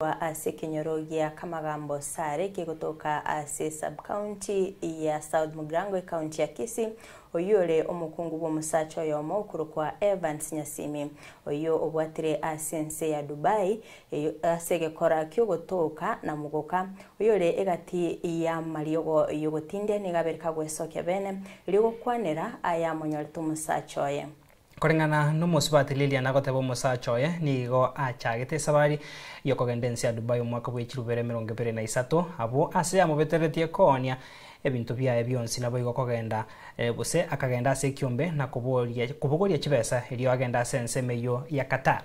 Korwa ase ekenyoro gia Kamagambo Sare kegotoka ase sub-county ya South Mugirango ecounty ya Kisii, oyio ore omokungu bw'omosacha oyomo okorokwa Evans Nyasimi, oyio obwatire ase ense ya Dubai ase egekora ki'ogotoka na mogoka, oyore egati y'amariogo y'ogotindia nigo abere kagwesokia bene, erio gokwanera aya amonyorete omosacha oye. Koreng'ana nomosubati Lilian agoteba omosacha oye nigo achagete esabari yokogenda ense ya Dubai omwaka bwe chirubere 23 abwo ase amobetereretie koonia ebinto biaye bionsi naboigo kogenda gose akagenda ase ekiombe na kobogoria chibesa erio agende ase ensemo eyio ya Qatar.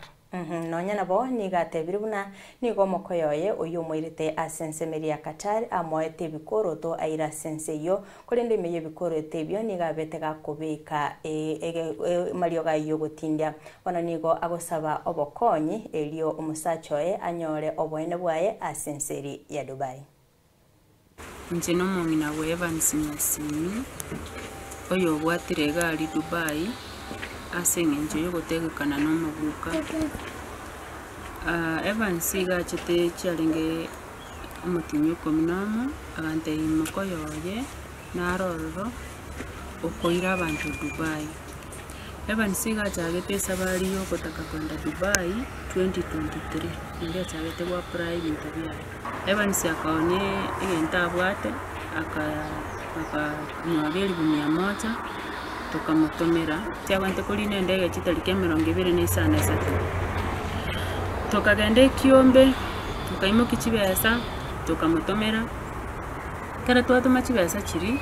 Nonya nabo nigo atebire buna nigo omokoyo oye oyio omoirete ase ensemo eria ya Qatar amoete ebikoroto aire ase ense eyio, korende ime y'ebikoroto ebio nigo abete gakobeka amariogo ayio ogotindia. Bono nigo agosaba obokonyi erio omosacha oye anyore oboene bwaye ase ense eria ya Dubai. Inche nomong'ina bwa Evans Nyasimi, oyobwatire egari Dubai ase eng'encho yogotegekana na omoguka. Evans iga achete chiarenge omotienyi o ikomi na omo, agantebia mokoyo oye naro ororo okoira abanto Dubai. Evans iga achagete esabari ya ogotaka kogenda Dubai 2023, naende achagete go apply ebinto biaye. Evans akaonia egento abwate, akanyora elifu mia moja, tokamotomera, chiabwate korina endege chitariki emerongo ebere na isano na isato. Tokagenda ekiombe, tokaimokia chibesa, tokamotomera, ekero twatoma chibesa chiria,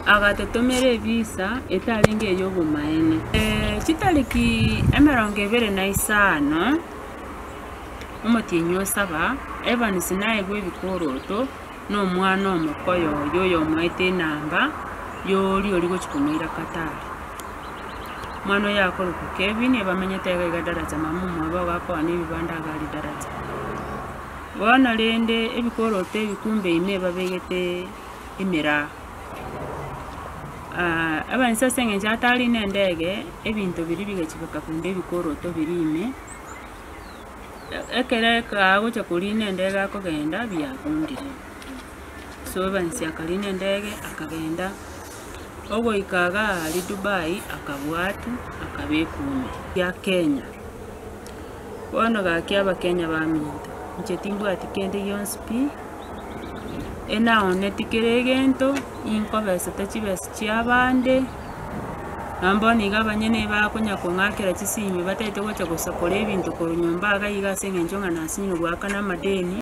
agatotomera evisa etarenge eya obomaene. Chitariki emerongo ebere na isano. Omotienyi o saba, Evans naegwe ebikoroto nomwana omokoyo oye oyomoete enamba y'oria oria gochia komoira Qatar. Omwana oyo akorokwa Kevin ebamenyete iga iga daraja mama omwabo iga akoana ebibanda iga aria daraja. Bono rende ebikoroto ebi kumbe ime babegete emiraa. Evans ase eng'encho atari na endege, ebinto biria bigachia bikabunda ebikoroto biria ime. Ekero agocha korina endege akogenda biabundire. So Evans akarina endege akagenda, ogoika iga aria Dubai akabwatwa akabekwa ime ya Kenya. Bono gaki abakenya baminto, inche timbwati kende gionsi pi, enaoneti kera egento, inkobesete chibesa chia abande. Nabo bono iga abanyene bakonya kong'akera chisimi batagete gocha gosakora ebinto korwa nyomba iga iga ase eng'encho ng'a nasinyire goakana amadeni.